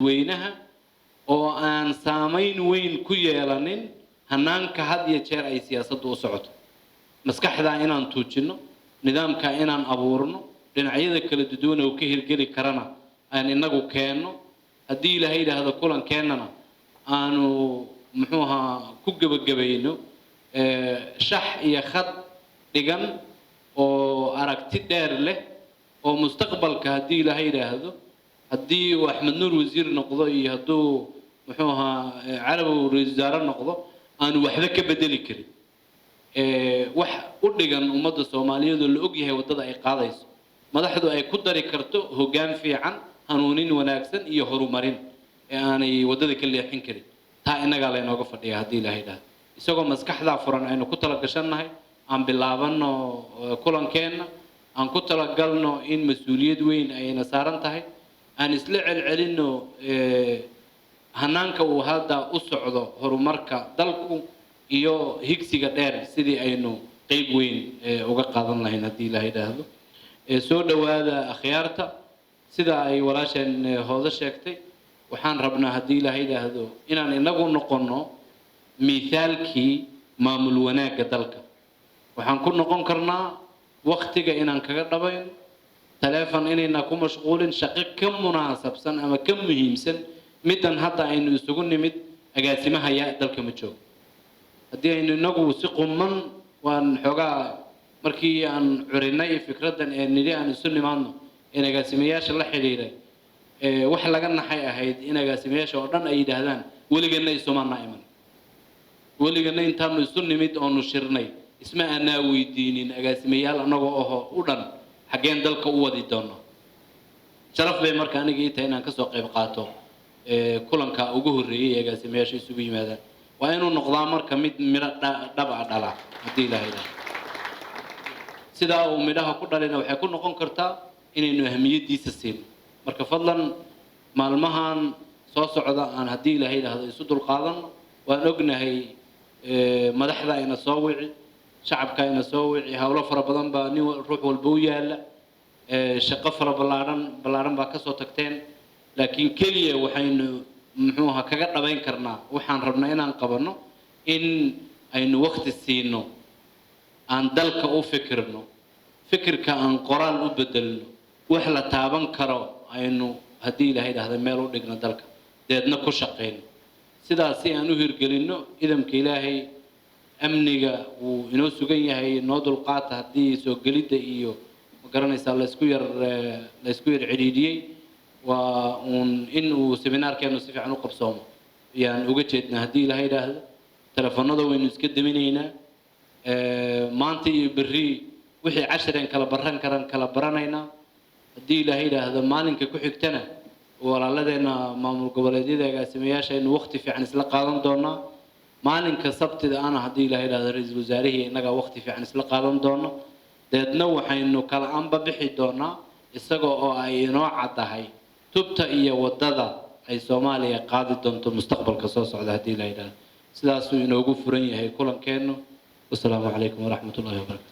Dadweynaha oo aan saamayn weyn ku yeelanin hanaanka had iyo jeer ay siyaasaddu u socoto, maskaxdaa inaan tuujinno, nidaamkaa inaan abuurno, dhinacyada kala duwan oo ka hirgeli karana aan inagu keenno. Haddii Ilaahay yidhaahdo, kulankeenana aanu, muxuu ahaa, ku gebagabayno shax iyo khad dhigan oo aragti dheer leh oo mustaqbalka, haddii Ilaahay yidhaahdo, haddii uu Axmed Nuur wasiir noqdo iyo hadduu, muxuu ahaa, Carabow ra-iisul wasaare noqdo, aanu waxba ka bedeli karin. Wax u dhigan ummadda Soomaaliyeed oo la og yahay waddada ay qaadayso, madaxdu ay ku dari karto hoggaan fiican, hanuunin wanaagsan iyo horumarin ee aanay waddada ka leexin karin, taa innagaa laynooga fadhiya. Haddii Ilaahay dhahdo, isagoo maskaxdaa furan aynu ku tala gashannahay, aan bilaabanno kulankeenna, aan ku talagalno in mas-uuliyad weyn ayna saaran tahay, aan isla celcelinno hanaanka uu hadda u socdo horumarka dalku iyo higsiga dheer, sidii aynu qeyb weyn uga qaadan lahayn, haddii Ilaahay idhaahdo. Soo dhowaada, akhyaarta. Sida ay walaasheen Hoodo sheegtay, waxaan rabnaa, haddii Ilaahay idhaahdo, inaan inagu noqonno mithaalkii maamul wanaagga dalka. Waxaan ku noqon karnaa waktiga inaan kaga dhabayno, taleefon inayna ku mashquulin, shaqo ka munaasabsan ama ka muhiimsan middan hadda aynu isugu nimid agaasimaha yaa dalka ma joogo. Haddii aynu inagu si quman waan xoogaa markii aan curinay fikraddan ee nidhi aan isu nimaadno in agaasimayaasha la xidhiiray, wax laga naxay ahayd in agaasimayaasha oo dhan ay yidhaahdaan: "Weligeedna isumaana iman, weligana intaanu isu nimid oonu shirnay isma aanaa weydiinin agaasimayaal annagoo aho u dhan xaggeen dalka u wadi doono." Sharaf bay marka aniga ii tahay inaan kasoo qayb qaato kulanka ugu horreeyay ee agaasimayaasha isugu yimaadaan. Waa inuu noqdaa marka mid midho dhab a dhala, haddii Ilaahay idhahdo. Sidaa uu midhaha ku dhalina waxay ku noqon kartaa inaynu ahmiyaddiisa siino. Marka fadlan, maalmahan soo socda aan, haddii Ilaahay idhaahdo, isu dulqaadanno. Waan ognahay madaxda ayna soo wici, shacabka ayna soo wici, howlo fara badan baa nin ruux walba u yaalla, shaqo fara ballaadhan ballaadhan baa kasoo tagteen, laakiin keliya waxaynu, muxuu ahaa, kaga dhabayn karnaa waxaan rabnaa inaan qabanno in aynu wakti siino, aan dalka u fikirno, fikirka aan qoraal u bedelno, wax la taaban karo aynu, haddii Ilaahay idhahda, meel u dhigno dalka, deedna ku shaqayno. Sidaas si aan u hirgelinno, idamka Ilaahay, amniga wuu inoo sugan yahay. Noo dulqaata haddii soo gelidda iyo, ma garanaysaa, laysku yar cidhiidhiyey. Waa uun in uu seminaarkeenu si fiican u qabsoomo ayaan uga jeednaa. Haddii Ilaahay idhaahdo, telefoonada waynu iska daminaynaa maanta iyo berri. Wixii cashireen kala baran karan kala baranaynaa. Haddii Ilaahay idhaahdo, maalinka ku xigtana walaaladeenna maamul goboleedyada agaasimayaasha aynu waqti fiican isla qaadan doonaa. Maalinka Sabtida ana, haddii Ilahay idhahdo, ra-iisul wasaarihii innagaa waqti fiican isla qaadan doono. Deedna waxaynu kala anba bixi doonaa isaga oo ay inoo caddahay tubta iyo waddada ay Soomaaliya qaadi doonto mustaqbalka soo socda, haddii Ilahay idhahdo. Sidaasuu inoogu furan yahay kulankeennu. Wasalaamu calaykum waraxmat ullahi wabarakatu.